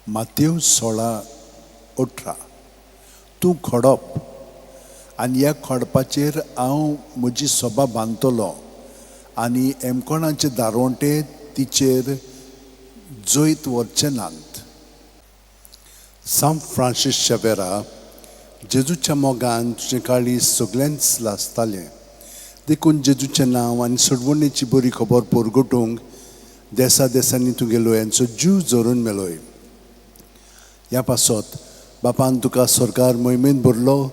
मातेव 16:18. तूं खडप आनी ह्या खडपाचेर हांव म्हजी सभा बांदतलो आनी हेमकोणाचे दारवंटे तिचेर जैत व्हरचे नात. सांत फ्रांसीस शेवेरा, जेजूच्या मोगान तुजें काळीज सगळेंच लासतालें, देखून जेजूचें नांव आनी सोडवणेची बरी खबर परगटूंक देसा देसांनी तुगेलो यांचो जीव झरून मेलोय. ह्या पासत बापान तुका सरकार मोहिमेंत भरलो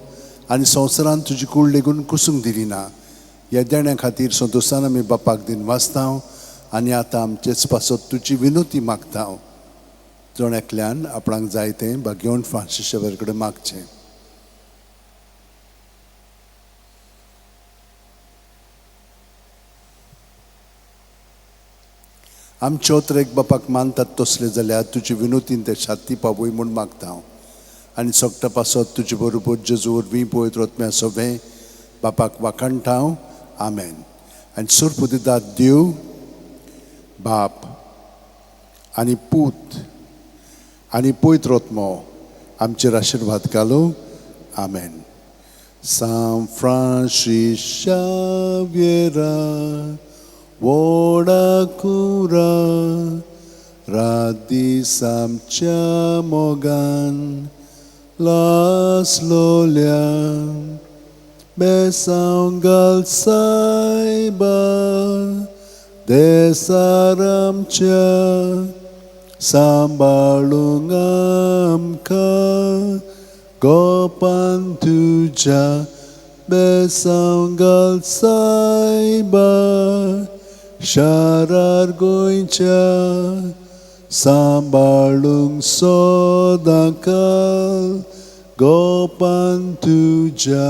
आनी संवसारान तुजी कूड लेगून कुसूंक दिली ना. ह्या देण्या खातीर संतोशान आमी बापाक दिन वाचता आनी आतां आमचेच पासत तुजी विनोती मागता. जण एकल्यान आपणाक जाय तें भाग्यवंत फ्रांसीस शेवेर कडेन मागचें. आमच्यो एक बापाक मानतात तसले जाल्यार तुजी विनोतीन ते शाती पावय म्हूण मागता हांव आनी सगटा पासत तुजे बरोबर जेजू वरवीं पवित्र आत्म्या सवें बापाक वाखाणटा हांव. आमेन. आनी सोरपुदिदाद देव बाप आनी पूत आनी पवित्र आत्मो आमचेर आशिर्वाद घालूं. आमेन. सांत फ्रांसीस शाव्येरा व्हडा कुरा रात दीस आमच्या मोगान लासलोल्या बेसांव घाल सायबा देसार आमच्या सांबाळूंक आमकां गोपान तुज्या बेसांव घाल सायबा शारार गोंयच्या सांबाळूंक सदांकाल गोपान तुज्या.